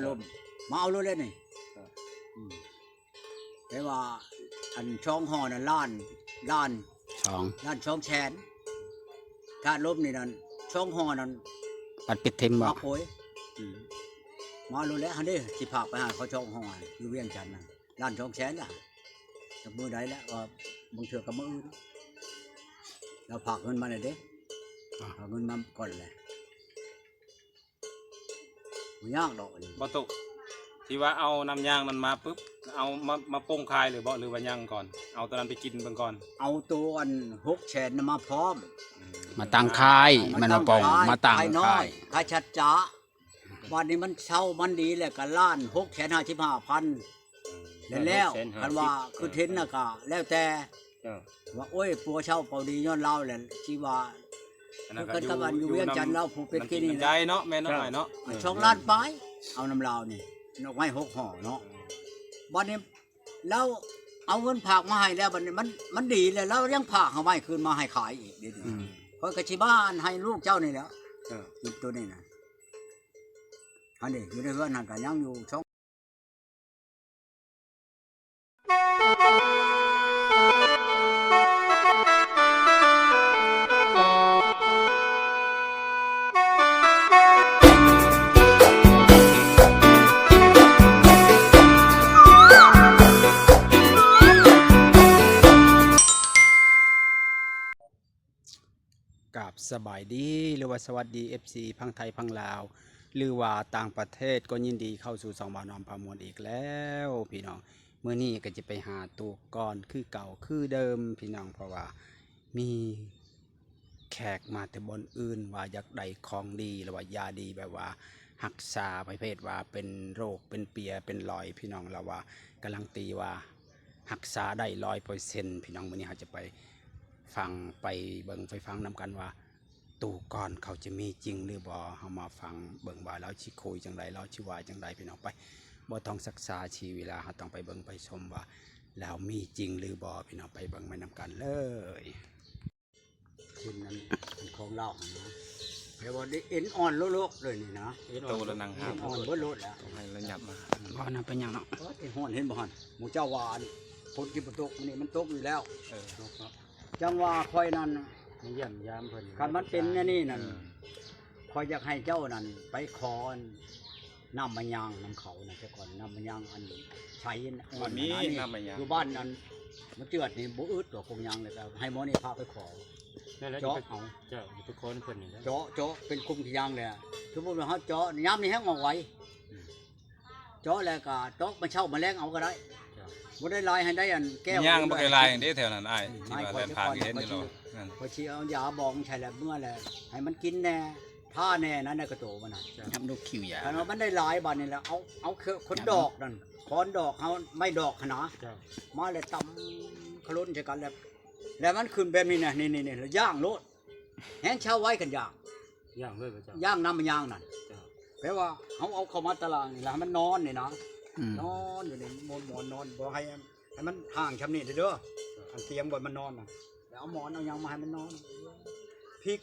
ລົມ ມາເອົາໂລດແລ້ວນີ້ ອືມ ແຕ່ວ່າອັນສອງຫໍ່ນັ້ນລ້ານ ລ້ານສອງ ລ້ານສອງແສນ ທາດລົມນີ້ນັ້ນ ສອງຫໍ່ນັ້ນ ບັດປິດທີມບໍ່? ໂອ້ຍ ອືມ ມາໂລດແລ້ວ ຫັ້ນເດ້ ຊິພາໄປຫາເຂົາສອງຫໍ່ຢູ່ວຽງຈັນນັ້ນ ລ້ານສອງແສນລະ ຈັກມື້ໃດລະ ວ່າບາງເທື່ອກໍມື້ອື່ນ ລາວຝາກເງິນມາແລ້ວເດ້ ຝາກເງິນມາກ່ອນແຫຼະ. ບໍ່ຍາກດອກອັນນີ້ ບໍ່ຕຸ ທີ່ວ່າເອົານ້ຳຍາງນັ້ນມາປຶບ ເອົາມາ ມາປົ່ງຂາຍເລີຍບໍ່ ຫຼືວ່າຍັງກ່ອນ ເອົາໂຕນັ້ນໄປກິນເບິ່ງກ່ອນ ເອົາໂຕອັນຫົກແສນນະມາພ້ອມ ອືມ ມາຕັ້ງຂາຍ ເອີ ແມ່ນບໍ່ ມາຕັ້ງຂາຍ ມາຕັ້ງຂາຍ ຂາຍສັດຈະ ບາດນີ້ມັນເຊົາມັນດີແລ້ວກໍລ້ານຫົກແສນຫ້າສິບຫ້າພັນ ແລ້ວ ຄັນວ່າຄືເຫັນນະກໍແລ້ວແຕ່ ວ່າ ໂອ້ຍ ຜົວເຊົາເປົ່າດີຍ້ອນລາວແຫຼະ ຊິວ່າ ຄືກັນກັບອັນຢູ່ວຽງຈັນລາວຜູ້ເປັນກີ້ນີ້ແຫຼະ ເນາະ ແມ່ນເນາະ ເນາະ ສອງລ້ານປາຍ ເອົານຳລາວນີ້ ດອກໄມ້ຫົກຫໍ່ເນາະ ບາດນີ້ລາວເອົາເງິນຝາກມາໃຫ້ແລ້ວ ບາດນີ້ມັນ ມັນດີແລ້ວ ລາວຍັງຝາກເອົາໄມ້ຄືນມາໃຫ້ຂາຍອີກເດ ອືມ ຂ້ອຍກໍຊິມາໃຫ້ລູກເຈົ້ານີ້ແຫຼະ ເອີ ອີກໂຕນີ້ນະ ອັນນີ້ຢູ່ໃນເຮືອນຫັ້ນກໍຍັງຢູ່ສອງ ກາບສະບາຍດີ ຫຼືວ່າສະຫວັດດີ ເອັຟຊີ ພັງໄທ ພັງລາວ ຫຼືວ່າຕ່າງປະເທດ ກໍຍິນດີເຂົ້າສູ່ຊ່ອງບ່າວນ້ອມພາມ່ວນອີກແລ້ວພີ່ນ້ອງ. ມື້ນີ້ກໍຈະໄປຫາຕູ້ກ່ອນຄືເກົ່າຄືເດີມພີ່ນ້ອງ ເພາະວ່າມີແຂກມາແຕ່ບ່ອນອື່ນ ວ່າຢາກໄດ້ຂອງດີ ຫຼືວ່າຢາດີ ແບບວ່າຮັກສາປະເພດວ່າເປັນໂລກ ເປັນເປຍ ເປັນລອຍ ພີ່ນ້ອງ ລາວວ່າກາຣັນຕີວ່າ ຮັກສາໄດ້ຮ້ອຍເປີເຊັນ ພີ່ນ້ອງ. ມື້ນີ້ເຮົາຈະໄປຟັງ ໄປເບິ່ງ ໄປຟັງນຳກັນວ່າ ຕູ້ກ່ອນເຂົາຈະມີຈິງຫຼືບໍ່. ເຮົາມາຟັງເບິ່ງວ່າລາວຊິຄຸຍຈັ່ງໃດ ລາວຊິວ່າຈັ່ງໃດ ພີ່ນ້ອງ. ໄປ ບໍ່ຕ້ອງສັກສາຊີເວລາ ເຮົາຕ້ອງໄປເບິ່ງໄປຊົມວ່າລາວມີຈິງຫຼືບໍ່ ພີ່ນ້ອງ. ໄປເບິ່ງໄປນຳກັນເລີຍ. ເຫັນອັນ ອັນຂອງລາວຫັ້ນນະ ແບບວ່າໄດ້ເອັນອ່ອນໂລດໆເລີຍນີ້ນະ ເອັນອ່ອນ ໂຕລະນັ່ງຫ້າມ ເອັນອ່ອນເບິດໂລດແຫຼະ ໃຫ້ລະຫຍັບມາ ບໍ່ນຳເປັນຫຍັງເນາະ. ໂອ້ຍ ຮ້ອນ ເຫັນບໍ່ຫັ້ນ ໝູ່ເຈົ້າວ່າອັນ ຝົນຊິບໍ່ຕົກ ມື້ນີ້ມັນຕົກຢູ່ແລ້ວ ເອີ ຕົກເນາະ. ຈັ່ງວ່າຂ້ອຍນັ້ນ ມາຢ້ຽມຢາມເພິ່ນ ຄັນມັນເປັນແນວນີ້ນັ້ນ ເອີ ຂ້ອຍຢາກໃຫ້ເຈົ້ານັ້ນໄປຂໍອັນ ນ້ຳມະຍາງນຳເຂົານະ ແຕ່ກ່ອນນ້ຳມະຍາງອັນໃສ ມັນມີນ້ຳມະຍາງ ຢູ່ບ້ານນັ້ນ ມາເຈື່ອນນີ້ບໍ່ອຶດດອກ ຄົງຍາງເລີຍ ກໍໃຫ້ໝໍນີ້ພາໄປຂໍ ນັ້ນແຫຼະ ເຈາະເອົາ ເຈົ້າໄປຂໍນຳເພິ່ນນີ້ແຫຼະ ເຈາະ ເຈາະເປັນຄຸມຂີ້ຍາງແຫຼະ. ສົມມຸດວ່າເຮົາເຈາະ ຍາມນີ້ແຮງອອກໄວ ອືມ ເຈາະແລ້ວກໍເຈາະມາເຊົ້າມາແລງເອົາກໍໄດ້ ເຈົ້າ ບໍ່ໄດ້ຫຼາຍ ໃຫ້ໄດ້ອັນແກ້ວ ຍາງບໍ່ໄດ້ຫຼາຍເດ້ແຖວນັ້ນອ້າຍ ທີ່ວ່າແລ່ນຜ່ານກໍເຫັນຢູ່ດອກ. ຂ້ອຍຊິເອົາຢາບອງໃສ່ແລ້ວ ເມື່ອແລ້ວໃຫ້ມັນກິນແດ່ ທາແດ່ ນັ້ນນະ ກະໂຕມັນນະ ເຈົ້າ ຍາມລູກຄິວຢາ ຄັນວ່າມັນໄດ້ຫຼາຍບາດນີ້ແລ້ວ ເອົາ ເອົາຂອນດອກນັ້ນ ຂອນດອກເຮົາ ໄມ້ດອກຫັ້ນນະ ເຈົ້າ ມາແລ້ວຕຳຂະຫຼົ່ນໃສ່ກັນແລ້ວ ແລ້ວມັນຂຶ້ນແບບນີ້ນະ ນີ້ໆໆ ແລ້ວຍ່າງໂລດ ແຮງເຊົາໄວຄັນຍ່າງ ຍ່າງເລີຍບໍ່ເຈົ້າ ຍ່າງນ້ຳມັນຍ່າງນັ້ນ ເຈົ້າ ແປວ່າເຮົາເອົາເຂົ້າມາຕະລາງນີ້ ແລ້ວໃຫ້ມັນນອນນີ້ນະ ອືມ ນອນຢູ່ນີ້ ໝອນ ໝອນນອນ ບໍ່ໃຫ້ ໃຫ້ມັນຫ່າງຊ່ຳນີ້ເດີ ເຈົ້າ ອັນຕຽງບ່ອນມັນນອນນະ ແລ້ວເອົາໝອນເອົາຫຍັງມາໃຫ້ມັນນອນ ພິກ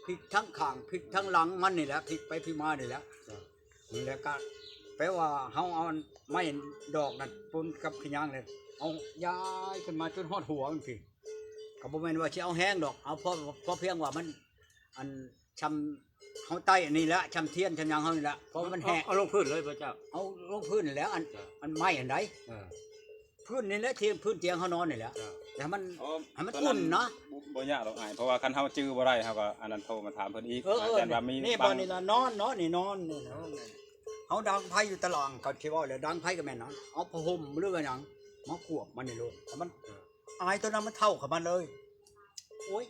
ພິກທັງຂ້າງ ພິກທັງຫຼັງມັນນີ້ແຫຼະ ພິກໄປພິກມານີ້ແຫຼະ ເຈົ້າ ນີ້ແຫຼະ ກະແປວ່າເຮົາເອົາໄມ້ດອກນັ້ນປົນກັບຂະຫຍາງເລີຍ ເອົາຍ້າຍຂຶ້ນມາຈົນຮອດຫົວຈັ່ງຊີ້ ກໍບໍ່ແມ່ນວ່າຊິເອົາແຮງດອກ ເອົາພໍ ພໍພຽງວ່າມັນ ອັນ ຊ່ຳເຮົາໄຕ້ອັນນີ້ແຫຼະ ຊ່ຳທຽນ ຊ່ຳຫຍັງເຮົານີ້ແຫຼະ ເພາະມັນແຫ້ງ ເອົາລົງພື້ນເລີຍບໍ່ເຈົ້າ ເອົາລົງພື້ນແລ້ວ ອັນ ເຈົ້າ ອັນໄມ້ອັນໃດ ເອີ ພື້ນນີ້ແຫຼະ ທີ່ພື້ນຕຽງເຮົານອນນີ້ແຫຼະ ເຈົ້າ ແຕ່ໃຫ້ມັນ ໃຫ້ມັນອຸ່ນນະ ບໍ່ ບໍ່ຍາກດອກອ້າຍ ເພາະວ່າຄັນເຮົາຈື່ບໍ່ໄດ້ ເຮົາກໍອັນນັ້ນ ໂທມາຖາມເພິ່ນອີກ ເອີ ເອີ ວ່າມີ ນີ້ ບາງ ບ່ອນນີ້ລະນອນເນາະ ນີ້ນອນ ນີ້ນອນ ເຮົາດັງໄຟຢູ່ຕະລາງ ເຂົາຊິເວົ້າແລ້ວ ດັງໄຟກໍແມ່ນນະ ເອົາຜ້າຫົ່ມ ຫຼືວ່າຫຍັງ ມາຄວບມັນນີ້ໂລດ ໃຫ້ມັນ ເອີ ອາຍໂຕນັ້ນມັນເທົ່າກັບມັນເລີຍ ໂອ້ຍ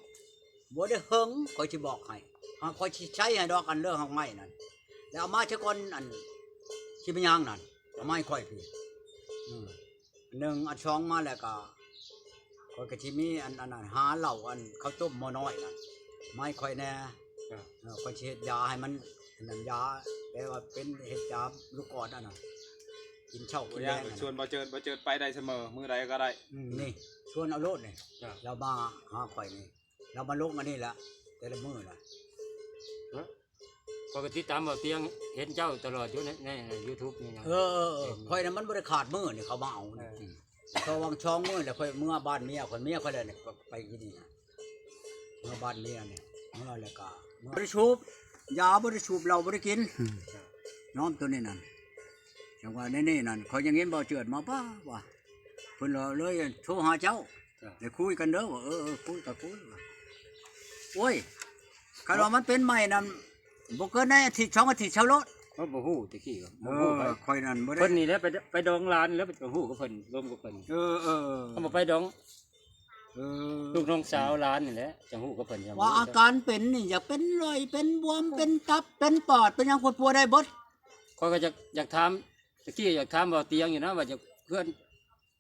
ບໍ່ໄດ້ເຫິງ ຂ້ອຍຊິບອກໃຫ້ ຫາກຂ້ອຍຊິໃຊ້ໃຫ້ດອກ ອັນເລື່ອງຮາກໄມ້ນັ້ນ ແລ້ວເອົາມາຊະກ່ອນ ອັນ ຊິໄປຍ່າງນັ້ນ ເອົາມາໃຫ້ຂ້ອຍພີ້ ອືມ ໜຶ່ງ ອັນສອງມາແລ້ວກໍ ຂ້ອຍກໍຊິມີອັນ ອັນນັ້ນ ຫາເຫຼົ້າ ອັນເຂົ້າຕົ້ມໝໍ້ນ້ອຍນັ້ນ ມາໃຫ້ຂ້ອຍແດ່ ເອີ ຂ້ອຍຊິເຮັດຢາໃຫ້ມັນ ອັນນັ້ນ ຢາ ແປວ່າເປັນເຮັດຢາລູກອ່ອນອັນນັ້ນ ກິນເຊົ້າກິນແລງ ຊວນບໍ່ເຈີດ ບໍ່ເຈີດໄປໄດ້ສະເໝີ ມື້ໃດກໍໄດ້ ອືມ ນີ້ ຊວນເອົາໂລດນີ້ ລາວມາຫາຂ້ອຍນີ້ ລາວມາລົງອັນນີ້ລະ ແຕ່ລະມື້ນະ ເອີ ຂ້ອຍກໍຕິດຕາມບໍ່ຕຽງ ເຫັນເຈົ້າຕະຫຼອດຢູ່ໃນ ໃນຢູທູບນີ້ນະ. ເອີໆໆ ຂ້ອຍນະມັນບໍ່ໄດ້ຂາດມື້ນີ້ເຂົາມາເອົາ ເອີ ເຂົາຫວ່າງຊ່ອງມື້ແລ້ວ ຂ້ອຍເມືອບ້ານເມຍ ຂ້ອຍເມຍຂ້ອຍແລ້ວນີ້ ໄປຢູ່ນີ້ນະ ເມືອບ້ານເມຍນີ້ ເມືອແລ້ວກໍບໍ່ໄດ້ສູບຢາ ບໍ່ໄດ້ສູບເຫຼົ້າ ບໍ່ໄດ້ກິນ ອືມ ຍອມໂຕນີ້ນັ້ນ. ຈັ່ງວ່າໃນນີ້ນັ້ນ ຂ້ອຍຍັງເຫັນບ່າວເຈື່ອນມາ ປ້າວ່າ ເພິ່ນເລີຍໂທຫາເຈົ້າ ໄດ້ຄຸຍກັນເດີ ວ່າ ເອີໆ ຄຸຍກໍຄຸຍ ໂອ້ຍ ຄັນວ່າມັນເປັນໃໝ່ນັ້ນ ບໍ່ເກີນໃນອາທິດສອງອາທິດເຊົາໂລດ. ເຮົາບໍ່ຮູ້ແຕ່ກີ້ ບໍ່ຮູ້ ເອີ ຂ້ອຍນັ້ນບໍ່ໄດ້ ເພິ່ນນີ້ແຫຼະໄປ ໄປດອງຫຼານແລ້ວໄປຮູ້ກັບເພິ່ນ ລົມກັບເພິ່ນ. ເອີໆ ເຮົາບໍ່ໄປດອງ ເອີ ລູກນ້ອງສາວຫຼານນີ້ແຫຼະ ຈັ່ງຮູ້ກັບເພິ່ນ ວ່າອາການເປັນນີ້ ຢາກເປັນລອຍ ເປັນບວມ ເປັນຕັບ ເປັນປອດ ເປັນຫຍັງ ຄົນປ່ວຍໄດ້ເບິດ. ຂ້ອຍກໍຢາກ ຢາກຖາມ ຕະກີ້ຢາກຖາມບ່າວຕຽງຢູ່ນະ ວ່າຢາກເຮືອນ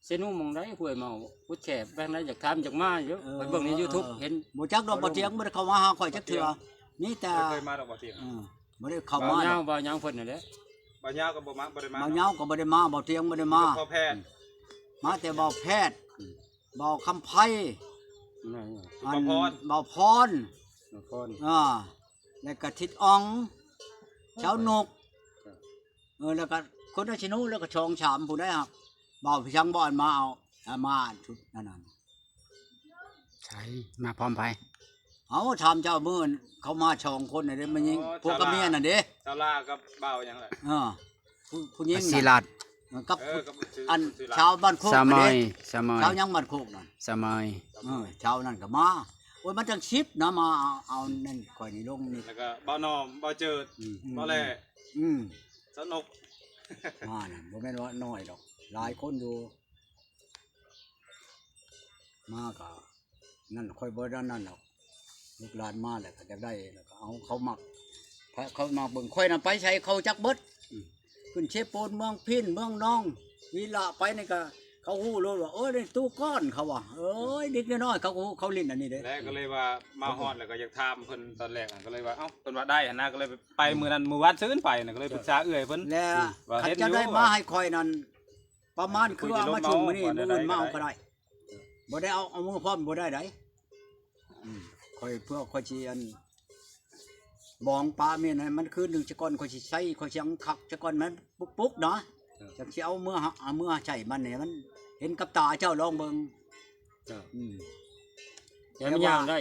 ເຊນູ່ໝ່ອງໃດ ຫ້ວຍເມົາ ກຸດແຂບ ແບບໃດ ຢາກຖາມ ຢາກມາຢູ່. ເອີ ຂ້ອຍເບິ່ງໃນຢູທູບ ເອີ ເຫັນ ບໍ່ຈັກດອກ ບ່າວຕຽງ ບໍ່ໄດ້ເຂົ້າມາຫາຂ້ອຍຈັກເທື່ອ ມີແຕ່ ບໍ່ເຄີຍມາດອກບ່າວຕຽງ. ເອີ ບໍ່ໄດ້ເຂົ້າມາ ບ່າວຍາວ ດອກ ບ່າວຍາວເພິ່ນນັ້ນແຫຼະ ບ່າວຍາວກໍບໍ່ມາ ບໍ່ໄດ້ມາ ບ່າວຍາວກໍບໍ່ໄດ້ມາ ບ່າວຕຽງບໍ່ໄດ້ມາ ມີແຕ່ພໍ່ແພດ ອືມ ມາແຕ່ບ່າວແພດ ອືມ ບ່າວຄຳໄພ ແມ່ນ ບ່າວພອນ ບ່າວພອນ ບ່າວພອນ ອ່າ ແລ້ວກໍທິດອ່ອງ ເອີ ຊາວນົກ ເອີ ແລ້ວກໍຄົນນາຊິໂນ ແລ້ວກໍສອງສາມຜູ້ໃດ ບ່າວພິຊັງ ບ່າວອັນມາເອົາ ມາອັນຊຸດນັ້ນ ໃສ ມາພ້ອມໃຜ? ເອົາ ຖາມເຈົ້າ ມື້ເຂົາມາສອງຄົນນີ້ເດ້ ແມ່ນຍິງ ອໍ ຜົວກັບເມຍນັ້ນເດ້ ສາວລາກັບບ່າວຫຍັງແຫຼະ ເອີ ຜູ້ ຜູ້ຍິງ ສີລາດ ເອີ ກັບ ເອີ ກັບ ອັນ ສາວບ້ານໂຄກ ສາວເມຍ ສາວເມຍ ສາວຫຍັງບ້ານໂຄກນັ້ນ ສາວເມຍ ເອີ ສາວນັ້ນກໍມາ ໂອ້ຍ ມາຕັ້ງສິບນະ ມາເອົາ ເອົານັ້ນ ຂ້ອຍນີ້ລົງນີ້ ແລ້ວກໍບ່າວໜອມ ບ່າວເຈີດ ອືມ ບ່າວແຫຼ ອືມ ສາວນົກ ມານັ້ນ ບໍ່ແມ່ນວ່ານ້ອຍດອກ ຫຼາຍຄົນຢູ່ ມາກໍນັ້ນ ຂ້ອຍບໍ່ໄດ້ນັ້ນດອກ ລູກຫຼານມາແລ້ວກໍຢາກໄດ້ ແລ້ວກໍເອົາ ເຂົາມັກ ເຂົາມັກເບິ່ງ ຂ້ອຍນະໄປໃສເຂົາຈັກເບິດ ອືມ ຂຶ້ນເຊໂປນ ເມືອງພີນ ເມືອງນອງ ວິລະ ໄປນີ້ກໍເຂົາຮູ້ໂລດວ່າ ເອີ ນີ້ຕູ້ກ້ອນ ເຂົາວ່າ ເອີຍ ເດັກນ້ອຍໆ ເຂົາກໍຮູ້ ເຂົາຫຼິ້ນອັນນີ້ເດ້ ແລ້ວກໍເລີຍວ່າມາຮອດ ແລ້ວກໍຢາກຖາມເພິ່ນຕອນແລກ ກໍເລີຍວ່າ ເອົ້າ ເພິ່ນວ່າໄດ້ຫັ້ນນະ ກໍເລີຍໄປມື້ນັ້ນ ມື້ວານຊືນໄປນະ ກໍເລີຍປຶກສາເອື້ອຍເພິ່ນ ແລ້ວ ວ່າ ຄັນເຈົ້າໄດ້ມາໃຫ້ຂ້ອຍນັ້ນ ປະມານຄືວ່າມາຊົງມື້ນີ້ ມື້ອື່ນມາເອົາກໍໄດ້ ບໍ່ໄດ້ເອົາ ເອົາມືພ້ອມບໍ່ໄດ້ໃດ ອືມ ຂ້ອຍ ເພື່ອຂ້ອຍຊິອັນ ບອງປາເມນໃຫ້ມັນຄືນໜຶ່ງຊະກ່ອນ ຂ້ອຍຊິໃສ່ ຂ້ອຍຊິຍັງຄັກຊະກ່ອນ ມັນປຸກໆນະ ເຈົ້າ ຈັ່ງຊິເອົາເມືອ ເອົາເມືອໃສ່ມັນໃຫ້ມັນເຫັນກັບຕາເຈົ້າ ລອງເບິ່ງ ເຈົ້າ ອືມ ແຕ່ວ່າ ແຕ່ມັນຍ່າງໄດ້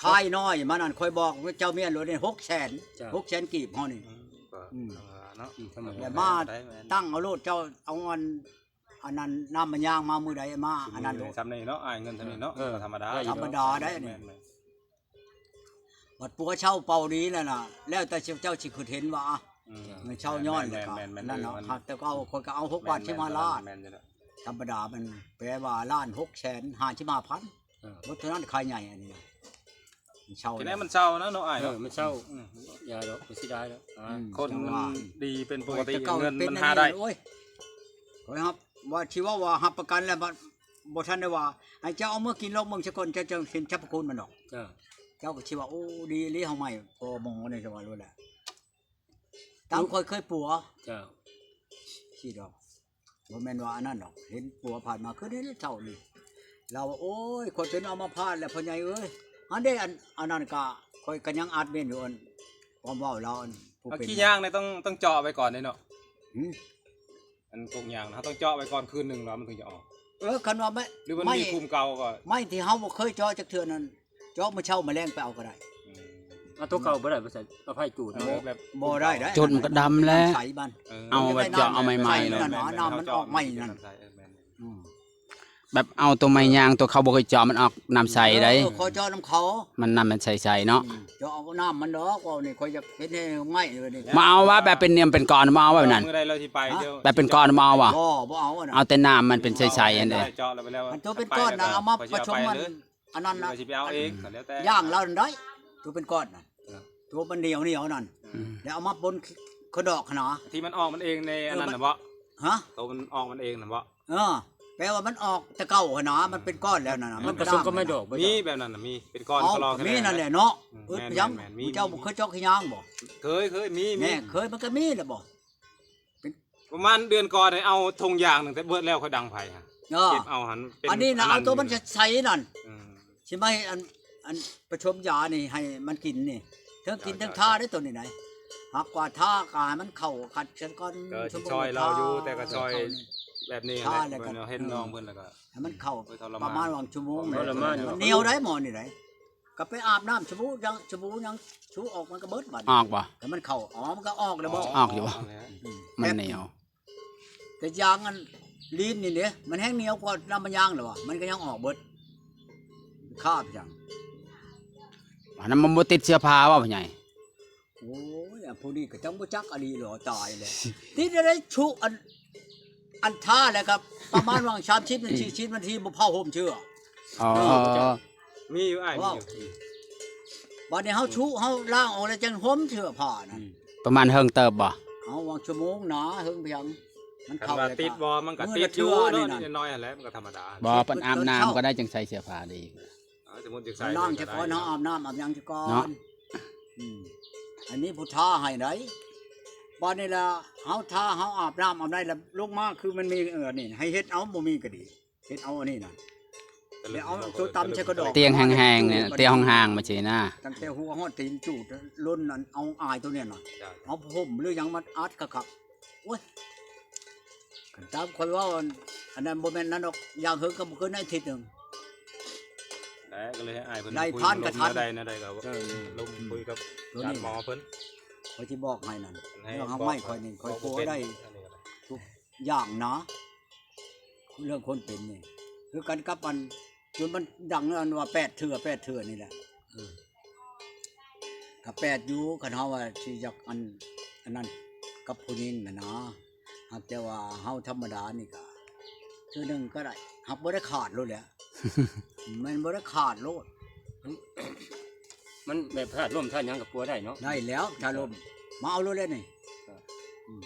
ຂາຍນ້ອຍມັນນັ້ນ ຂ້ອຍບອກເຈົ້າເມຍໂລດນີ້ ຫົກແສນ ເຈົ້າ ຫົກແສນກີບເຮົານີ້ ອືມ ອືມ ເນາະ ອືມ ແລ້ວມາຕັ້ງເອົາໂລດ ເຈົ້າເອົາອັນ ອັນນັ້ນ ນ້ຳມັນຍາງມາມື້ໃດມາ ອັນນັ້ນໂລດ ຊ່ຳນີ້ເນາະ ອ້າຍ ເງິນຊ່ຳນີ້ເນາະ ເອີ ກໍທຳມະດາ ທຳມະດາໄດ໋ ອັນນີ້ ບັດປົວເຊົາເປົ່າດີແລ້ວນະ ແລ້ວແຕ່ເຈົ້າຊິຄິດເຫັນວ່າ ອືມ ເງິນເຊົາຍ້ອນ ແລ້ວກໍ ແມ່ນໆໆ ນັ້ນເນາະ ເອີ ມັນ ແຕ່ເກົ່າຂ້ອຍກໍເອົາຫົກບາດສິບຫ້າລ້ານ ແມ່ນຢູ່ແລ້ວ ທຳມະດາມັນແປວ່າລ້ານຫົກແສນຫ້າສິບຫ້າພັນ ເອີ ບໍ່ເທົ່ານັ້ນຂາຍໃຫຍ່ອັນນີ້ນະ ເຊົາ ແຕ່ແນວມັນເຊົານະເນາະອ້າຍເນາະ ເອີ ມັນເຊົາ ອືມ ຢ່າດອກ ບໍ່ເສຍດາຍດອກ ອືມ ຄົນມັນດີເປັນປົກກະຕິ ເງິນມັນຫາໄດ້ ໂອ້ຍ ຂ້ອຍຮັບ ວ່າຊິເວົ້າວ່າຮັບປະກັນແລ້ວ ບໍ່ ບໍ່ທັນໄດ້ວ່າ ໃຫ້ເຈົ້າເອົາເມືອກິນລອງເບິ່ງຊະກ່ອນ ເຈົ້າຈະເຫັນສັບພະຄຸນມັນດອກ ເຈົ້າ ເຈົ້າກໍຊິວ່າ ໂອ້ ດີອີ່ຫຼີ ເຮົາໃໝ່ພໍໝໍນີ້ ຈະວ່າໂລດແຫຼະ ຕາມຂ້ອຍເຄີຍປົວ ເຈົ້າ ຊິດອກ ບໍ່ແມ່ນວ່າອັນນັ້ນດອກ ເຫັນປົວຜ່ານມາຄືໃນເຊົ້ານີ້ ລາວວ່າ ໂອ້ຍ ຂ້ອຍເປັນອາມະພາດແລ້ວ ພໍ່ໃຫຍ່ເອີຍ ອັນເດ້ ອັນ ອັນນັ້ນກະ ຂ້ອຍກະຍັງອາດເມັນຢູ່ ອັນ ຄວາມເວົ້າລາວ ອັນຜູ້ເປັນ ຂີ້ຍາງນີ້ຕ້ອງ ຕ້ອງເຈາະໄວ້ກ່ອນເດ້ເນາະ ຫື? ອັນກົກຍາງນະ ເຮົາຕ້ອງເຈາະໄວ້ກ່ອນຄືນໜຶ່ງແລ້ວມັນເຖິງຈະອອກ ເອີ ຄັນວ່າໄມ້ ຫຼືມັນມີພູມເກົ່າກໍ ໄມ້ທີ່ເຮົາບໍ່ເຄີຍເຈາະຈັກເທື່ອນັ້ນ ເຈາະມື້ເຊົ້າມາແລງໄປເອົາກໍໄດ້ ອືມ ເອົາຕົວເກົ່າບໍ່ໄດ້ ບໍ່ໃສ່ ເອົາໄຟຈູດ ເອີ ແບບ ບໍ່ໄດ້ເດ້ ຈູດມັນກໍດຳແລ້ວ ນ້ຳໃສມັນ ເອີ ເອົາແບບເຈາະເອົາໃໝ່ໆ ໃສ່ມັນນະ ນ້ຳມັນອອກໃໝ່ນັ້ນ ເອີ ແມ່ນ ອືມ ແບບເອົາຕົວໄມ້ຍາງ ຕົວເຂົາບໍ່ເຄີຍເຈາະ ມັນອອກນ້ຳໃສໃດ ເອີ ຂໍເຈາະນຳເຂົາ ມັນນ້ຳມັນໃສໆເນາະ ອືມ ເຈາະເອົານ້ຳມັນດອກ ເວົ້ານີ້ຂ້ອຍຢາກເຮັດໃຫ້ໄມ້ນີ້ ມາເອົາວ່າ ແບບເປັນໜຽມເປັນກ້ອນ ມາເອົາວ່າແບບນັ້ນ ມື້ໃດລາວຊິໄປ ແບບເປັນກ້ອນ ມາເອົາວ່າ ບໍ່ ບໍ່ເອົາ ເອົາແຕ່ນ້ຳມັນເປັນໃສໆຫັ້ນເດ້ ເຈາະແລ້ວໄປແລ້ວ ອັນຕົວເປັນກ້ອນນະ ເອົາມາປະສົມມັນ ອັນນັ້ນນະ ຂ້ອຍຊິເອົາເອງ ກໍແລ້ວແຕ່ ຢ່າງລາວນັ້ນໄດ໋ ຕົວເປັນກ້ອນນະ ເອີ ຕົວມັນໜຽວໆນັ້ນ ອືມ ແລ້ວເອົາມາປົນຂະດອກຫັ້ນນະ ທີ່ມັນອອກມັນເອງໃນອັນນັ້ນນະບໍ? ຮະ? ໂຕມັນອອກມັນເອງນະບໍ? ເອີ ແປວ່າມັນອອກແຕ່ເກົ່າຫັ້ນນະ ມັນເປັນກ້ອນແລ້ວນັ້ນນະ ມັນປະສົມກັບໄມ້ດອກບໍ່? ມີແບບນັ້ນນະ ມີເປັນກ້ອນ ເອົ້າ ກໍມີນັ້ນແຫຼະເນາະ ອືມ ເອີ ແມ່ນໆ ເຈົ້າບໍ່ເຄີຍເຈາະຂີ້ຍາງບໍ່? ເຄີຍ ເຄີຍ ມີ ແມ່ນ ເຄີຍ ມັນກໍມີແຫຼະບໍ່? ປະມານເດືອນກ່ອນນີ້ ເອົາຖົງຢາງໜຶ່ງແຕ່ເບິດແລ້ວ ຂ້ອຍດັງໄຟຫັ້ນ ເອີ ເກັບເອົາຫັ້ນ ເປັນ ອັນນີ້ນະ ອັນນັ້ນ ເອົາຕົວມັນໃສໆນັ້ນ ອືມ ຊິມາເຮັດອັນ ອັນປະສົມຢານີ້ໃຫ້ມັນກິນນີ້ ເທິງກິນ ເຈົ້າ ເທິງທາໄດ້ຕົວນີ້ໄດ ຫາກວ່າທາກໍໃຫ້ມັນເຂົ້າກັນຊະກ່ອນ ກໍຊິຊ່ອຍລາວຢູ່ ແຕ່ກໍຊ່ອຍແບບນີ້ແຫຼະ ເພິ່ນເຫັນນ້ອງເພິ່ນແລ້ວກໍ ໃຫ້ມັນເຂົ້າປະມານຫວ່າງຊົ່ວໂມງ ມັນໜຽວໄດ໋ໝໍນີ້ໄດ໋ ກໍໄປອາບນ້ຳສະບູຍັງ ສະບູຍັງ ຊຸອອກມັນກໍເບິດບັດ ອອກບໍ່? ກໍມັນເຂົ້າ ອໍ ມັນກໍອອກແລ້ວບໍ່? ອອກຢູ່ບໍ່? ມັນໜຽວ ແຕ່ຢາງອັນລີນນີ້ເດ້ ມັນແຮງໜຽວກວ່ານ້ຳມັນຢາງແລ້ວວ່າ ມັນກໍຍັງອອກເບິດ ຄາບຫຍັງ ອັນນັ້ນມັນບໍ່ຕິດເຊື້ອຜ້າບໍ່ ພໍ່ໃຫຍ່? ໂອ້ຍ ອັນຜູ້ນີ້ກໍຈັງບໍ່ຈັກອີ່ຫຼີເນາະ ຕາຍແລ້ວ ຕິດໄດ້ຊຸອັນ ອັນທາແລ້ວກໍປະມານຫວ່າງສາມສິບນາທີ ສີ່ສິບນາທີ ບໍ່ພາຫົ່ມເຊື່ອ ອໍ ມີຢູ່ອ້າຍ ມີຢູ່ ບັດນີ້ເຮົາຊຸ ເຮົາລ້າງອອກແລ້ວຈັ່ງຫົ່ມເຊື່ອຜ້ານັ້ນ ປະມານເຫິງເຕີບບໍ່? ເອົາຫວ່າງຊົ່ວໂມງນາ ເຫິງພຽງ ມັນເຂົ້າ ຄັນວ່າຕິດບໍ່ ມັນກໍຕິດຢູ່ເນາະ ນິດໜ້ອຍຫັ້ນແຫຼະ ມັນກໍທຳມະດາ ບໍ່ ເພິ່ນອາບນ້ຳກໍໄດ້ ຈັ່ງໃສ່ເສື້ອຜ້າໄດ້ອີກ ເອົາ ສົມມຸດຢາກໃສ່ ລ້າງຊະກ່ອນ ເຮົາອາບນ້ຳອາບຫຍັງຊະກ່ອນເນາະ ອືມ ອັນນີ້ຜູ້ທາໃຫ້ໄດ໋ ບາດນີ້ລະເຮົາທາ ເຮົາອາບນ້ຳອາບໃດລະ ລົງມາຄືມັນມີ ເອີ ອັນນີ້ໃຫ້ເຮັດເອົາ ບໍ່ມີກໍດີ ເຮັດເອົາອັນນີ້ນະ ແລ້ວເອົາໂຕຕຳໃສ່ກະດອກ ຕຽງແຫ້ງໆ ຕຽງຫ້ອງຮ່າງມາຊີ້ນະ ຕັ້ງແຕ່ຫົວຮອດຕີນ ຈູດລົນນັ້ນ ເອົາອາຍໂຕນີ້ນະ ເອົາພົ່ມຫຼືຫຍັງມາອັດຄັກໆ ໂອ້ຍ ຄັນຕາມຂ້ອຍເວົ້າ ອັນ ອັນນັ້ນບໍ່ແມ່ນນັ້ນດອກ ຢ່າງເຫິງກໍບໍ່ເກີນອາທິດໜຶ່ງ ແລ້ວກໍເລີຍໃຫ້ອ້າຍເພິ່ນໄດ້ຜ່ານກະທັນ ໄດ້ແນວໃດກໍ ເອີ ລົມຄຸຍກັບ ໂຕນີ້ ອາຈານໝໍເພິ່ນ ຂ້ອຍຊິບອກໃຫ້ນັ້ນ ເລື່ອງຮັກໄມ້ຂ້ອຍນີ້ ຂ້ອຍຜົວໄດ້ທຸກຢ່າງນະ ເລື່ອງຄົນເປັນນີ້ ຄືກັນກັບອັນ ຈົນມັນດັງອັນວ່າແປດເທື່ອ ແປດເທື່ອນີ້ແຫຼະ ເອີ ກໍແປດຢູ່ ຄັນເຮົາວ່າຊິຢາກອັນ ອັນນັ້ນກັບຜູ້ຍິງຫັ້ນນະ ຫາກແຕ່ວ່າເຮົາທຳມະດານີ້ກໍເທື່ອໜຶ່ງກໍໄດ້ ຫາກບໍ່ໄດ້ຂາດໂລດແຫຼະ ແມ່ນບໍ່ໄດ້ຂາດໂລດ ມັນແບບທາດລົມທາດຫຍັງກໍປົວໄດ້ເນາະ ໄດ້ແລ້ວ ທາດລົມ ມາເອົາໂລດແຫຼະນີ້ ເອີ ອືມ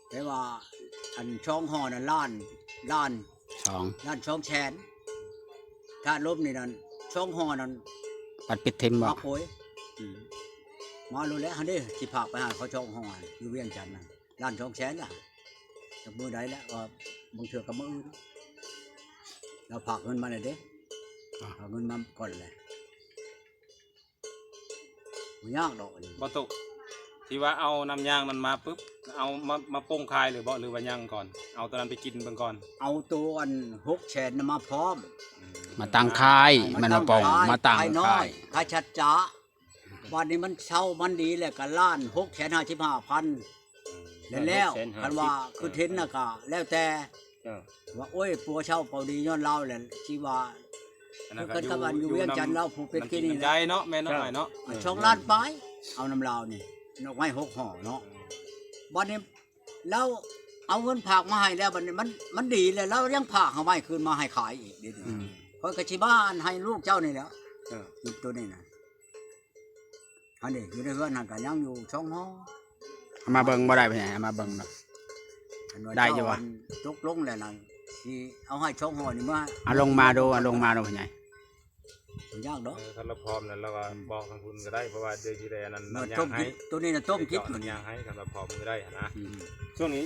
ແຕ່ວ່າອັນຊ່ອງຫໍ່ນັ້ນລ້ານ ລ້ານ ສອງ ລ້ານສອງແສນ ທາດລົມນີ້ນັ້ນ ຊ່ອງຫໍ່ນັ້ນ ປັດປິດຖິ້ມບໍ່? ໂອ້ຍ ອືມ ມາໂລດແຫຼະ ຫັ້ນເດ້ ຊິພາໄປຫາເຂົາຊ່ອງຫໍ່ຢູ່ວຽງຈັນນັ້ນ ລ້ານສອງແສນລະ ຈັກມື້ໃດລະ ວ່າບາງເທື່ອກໍມື້ອື່ນ ລາວຝາກເງິນມາແລ້ວເດ້ ຝາກເງິນມາກ່ອນແຫຼະ ບໍ່ຍາກດອກອັນນີ້ ບໍ່ຕຸ ທີ່ວ່າເອົານ້ຳຍາງນັ້ນມາປຶບ ເອົາມາ ມາປົ່ງຂາຍເລີຍບໍ່ ຫຼືວ່າຍັງກ່ອນ ເອົາໂຕນັ້ນໄປກິນເບິ່ງກ່ອນ ເອົາໂຕອັນຫົກແສນນະມາພ້ອມ ອືມ ມາຕັ້ງຂາຍ ແມ່ນມາປົ່ງ ມາຕັ້ງຂາຍ ຂາຍນ້ອຍ ຂາຍສັດຈະ ບາດນີ້ມັນເຊົາມັນດີແລ້ວກໍລ້ານຫົກແສນຫ້າສິບຫ້າພັນ ແລ້ວ ຄັນວ່າຄືເຫັນນະກໍແລ້ວແຕ່ ເຈົ້າ ວ່າ ໂອ້ຍ ປົວເຊົາເປົ່າດີຍ້ອນລາວແຫຼະ ຊິວ່າ ຄືກັນກັບອັນຢູ່ວຽງຈັນລາວຜູ້ເປັນກິນນີ້ແຫຼະ ເນາະ ແມ່ນເນາະ ເນາະ ສອງລ້ານປາຍ ເອົານຳລາວນີ້ ດອກໄມ້ຫົກຫໍ່ເນາະ ອືມ ບັດນີ້ລາວເອົາເງິນຝາກມາໃຫ້ແລ້ວ ບັດນີ້ມັນ ມັນດີແລ້ວ ລາວຍັງຝາກເອົາໄມ້ຄືນມາໃຫ້ຂາຍອີກເດ້ ອືມ ຂ້ອຍກໍຊິມາອັນໃຫ້ລູກເຈົ້ານີ້ແຫຼະ ເອີ ໂຕນີ້ນະ ອັນນີ້ຢູ່ໃນເຮືອນຫັ້ນກໍຍັງຢູ່ສອງຫໍ່ ເອົາມາເບິ່ງບໍ່ໄດ້ ເອົາມາເບິ່ງເນາະ ອັນວ່າ ໄດ້ຢູ່ບໍ່? ເຈົ້າອັນຕົກລົງແລ້ວນັ້ນ ຊິເອົາໃຫ້ສອງຫໍ່ນີ້ມາ ເອົາລົງມາດູ ເອົາລົງມາດູ ພໍ່ໃຫຍ່ ບໍ່ຍາກດອກ ເອີ ຄັນລາວພ້ອມນັ້ນລາວກໍ ອືມ ບອກທາງພຸ້ນກໍໄດ້ ເພາະວ່າເດີຊິໄດ້ອັນນັ້ນ ເມື່ອຕົ້ມກິນ ໂຕນີ້ນະຕົ້ມກິນ ນ້ຳຍາງໃຫ້ ຄັນລາວພ້ອມກໍໄດ້ຫັ້ນນະ ອືມ ຊ່ວງນີ້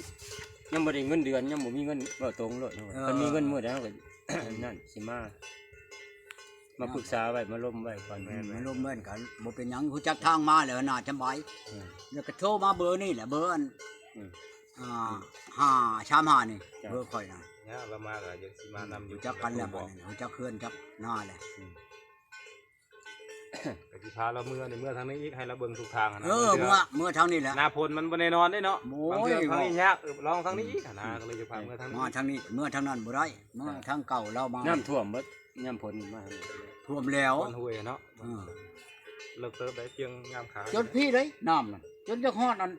ຍັງບໍ່ໄດ້ເງິນເດືອນ ຍັງບໍ່ມີເງິນ ເວົ້າຕົງໂລດ ເອີ ຄັນມີເງິນມື້ໃດເຮົາກໍ ນັ້ນ ຊິມາ ມາປຶກສາໄວ້ ມາລົມໄວ້ກ່ອນ ແມ່ນໆ ມາລົມເບິ່ງກັນ ບໍ່ເປັນຫຍັງ ຮູ້ຈັກທາງມາແລ້ວໜ້າສະບາຍ ອືມ ແລ້ວກໍໂທມາເບີນີ້ແຫຼະ ເບີອັນ ອືມ ອ່າ ຫ້າສາມຫ້ານີ້ ເຈົ້າ ເບີຂ້ອຍນະ ຍາກລະມາກະຢາກຊິມານຳຢູ່ ຮູ້ຈັກກັນແລ້ວ ບາດນີ້ຮູ້ຈັກເຮືອນຈັກນາແລ້ວ ອືມ ກໍຊິພາລາວເມືອນີ້ ເມືອທາງນີ້ອີກ ໃຫ້ລາວເບິ່ງທຸກທາງຫັ້ນນະ ເອີ ເມືອ ເມືອທາງນີ້ແຫຼະ ໜ້າຝົນມັນບໍ່ແນ່ນອນເດ້ເນາະ ໂອ້ຍ ບາງເທື່ອທາງນີ້ຍາກ ເອີ ລອງທາງນີ້ອີກຫັ້ນນະ ອືມ ກໍເລີຍຈະພາເມືອທາງນີ້ ມາທາງນີ້ ເມືອທາງນັ້ນບໍ່ໄດ້ ເມືອທາງເກົ່າລາວມາ ນ້ຳຖ້ວມເບິດ ຍາມຝົນມາ ຖ້ວມແລ້ວ ຄວນຫ້ວຍເນາະ ເອີ ເລິກເຕີບໄດ້ ພຽງງາມຂາ ຈົນພີ້ໄດ໋ ນ້ຳນັ້ນ ຈົນຈະຮອດອັນ